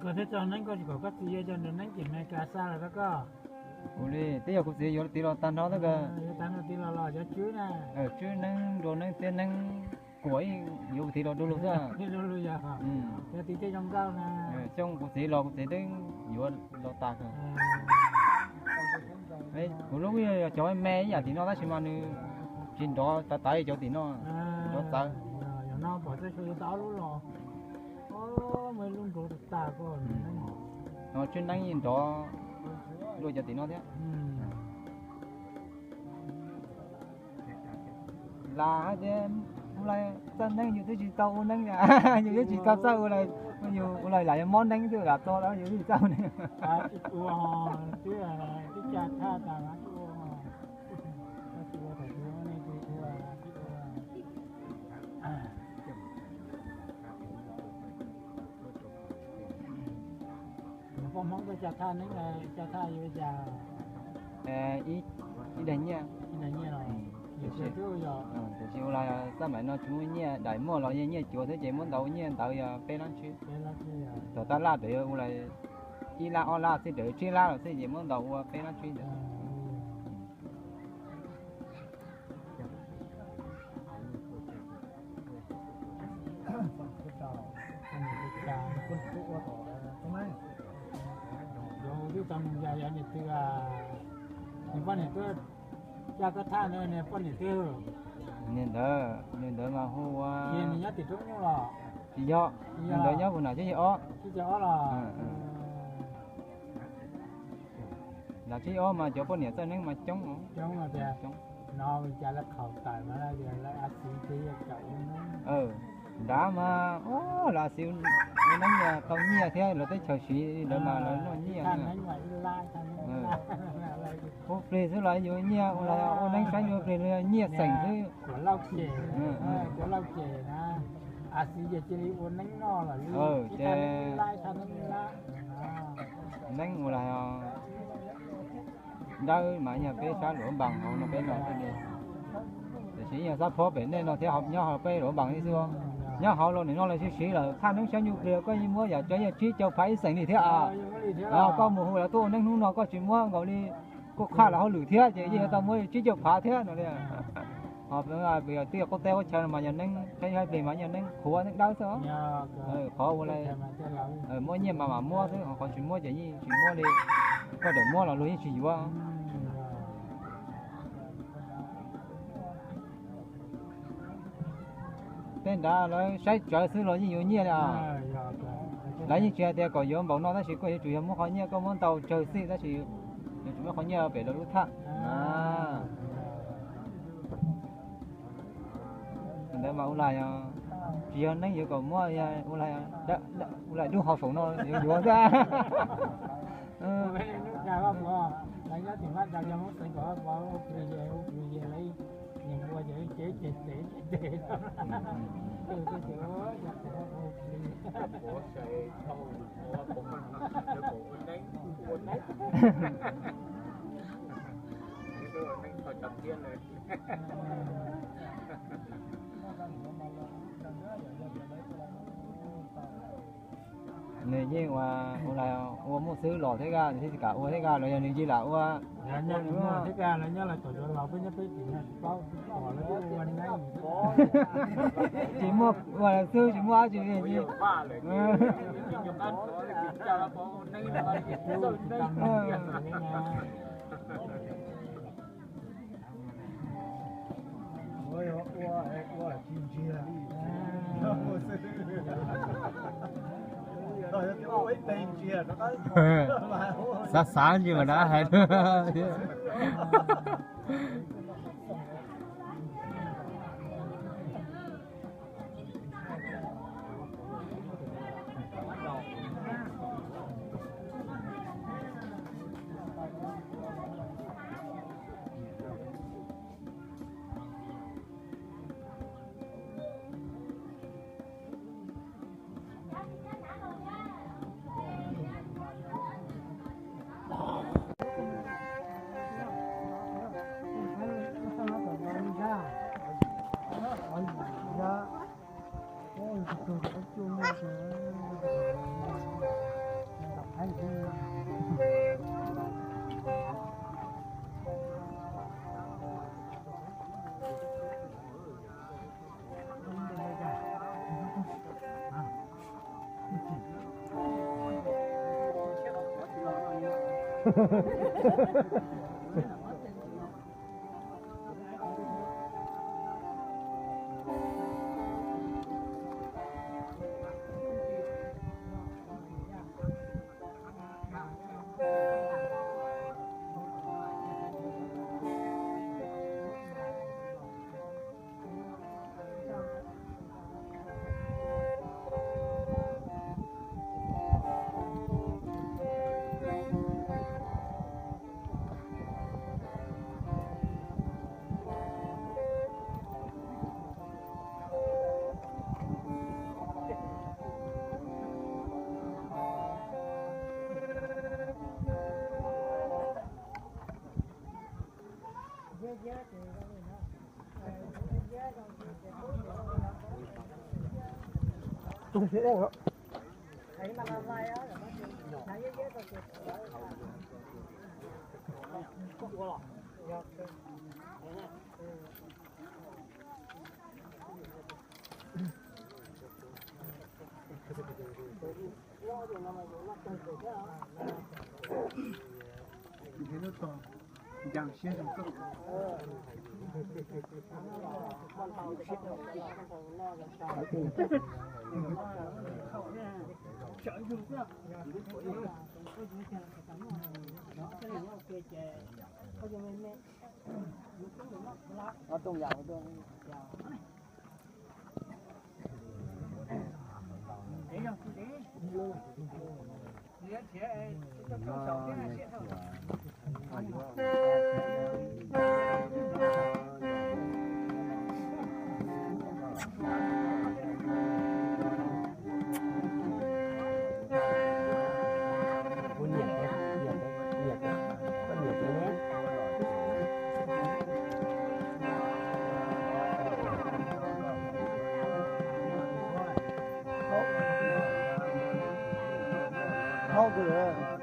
Thiab tso neeb koj tsis kom koj txiv yuav cov neeb tim Amelikas xa los rau koj. Kuv li twb yog kuv txiv yuav tiv los tag nrho tab kawg. Yuav tag nrho tiv los los cov tswb na. Tswb neeb, nrua neeb, txiab neeb, kuam ib yuav kuv txiv los du lug xwb. Yog tiv tej zoo nkauj na. Xyoo kuv txiv los kuv txiv twb yuav los tag kawg. Kuv lub yog cov me ib yam tim no tab sis mas nws tsis nrov tawv tawv cov tim no, nrov txawv. No tswb neeb yeej nrov dua cov tim no thiab. Las hais tias, ua li txawj neeb yus twb tsis tau ua neeb, yus twb tsis tau txawj ua li, yus ua li lam yog mob neeb xwb lam txo lawm yus twb tsis txawj ua neeb. Poj Hmoob tuaj cog thaj neeb, cog thaj yuav cas? Ib daig nyiaj. Tiam sis ua li xab maim no tsis muaj nyiaj, daim muaj los yeej nyiaj cuav xwb ces muab ntaus ua nyiaj ntawd yog peb lab tsib. Thaum tab laj pem yuav ua li ib lab ob lab xwb, pem tsib lab los xwb ces muab ntaus ua peb lab tsib ntawd. Yog twb tau mus yog niam twg, nws poj niam tuaj cog koj thaj no, nws poj niam twg? Niag ntawd, niag ntawd mas hu ua, nws nyob tim roob nyuj los? Tsis yog, niag ntawd nyob puag nram Tsib Caug Ob. Tsib Caug Ob los? Nram Tsib Caug Ob mas cov poj niam txawj neeb mas coob. Coob. Nrad mas, o, lawv a xiv ua neeb tau nyiaj thiab lawv teb chaws siv lawv mas lawv noj nyiaj. Ua plig xwb los yuav nyiaj, ua neeb saib yuav plig los yog nyiaj xeem xwb. Ces neeb ua li dawb mas yog peb sab Luam Npas hauv no peb no thiaj li, tiam sis yog sab phob pem nej no thiab nyob hauv peb Luam Npas ib xwb. Nyob hauv los nim no lawv siv siv lawm, thaj neeb saib yuav plig koj yeej muab yam cov yog tsib caug phav ib xeem li thiab. Koj mus hu lawv tuaj ua neeb hnub no koj tsis muab nkaus li, kuj qhaj lawv hauj lwm thiab ces yeej yuav tau muab tsib caug phav thiab no li. Ho twb yog qub teb qub chaw no mas yog neeb saib yuav plig mas yog neeb qhuav neeb dawb xwb. Qhov ua li muab nyiaj mas mam muab xwb, ho qhov tsis muab ces yeej tsis muab li. Koj txawm muab los luag yeej tsis yuav. Tej nrad lawv saib tsawv xwb los yeej yuav nyiaj li. Lawv yeej tsis hais tias kom yuav npaum no tab sis koj yuav tsum yog muab qhov nyiaj koj muab ntau tsawg xwb tab sis yuav tsum muab qhov nyiaj pem lawv lub thaj. Ntawd mas ua li, tsis yog neeb yuav kom muab, ua li dub hau saum no yuav yuav xwb. Nws yeej ua, ua li ua muaj xwb los thiab, nws thiaj tsis kam ua thiab, los yog nws cia lam ua. Tsis muaj ua xwb, tsis muaj dab tsi li. Xav xav ntsis mas dab hais. Hauj kawg.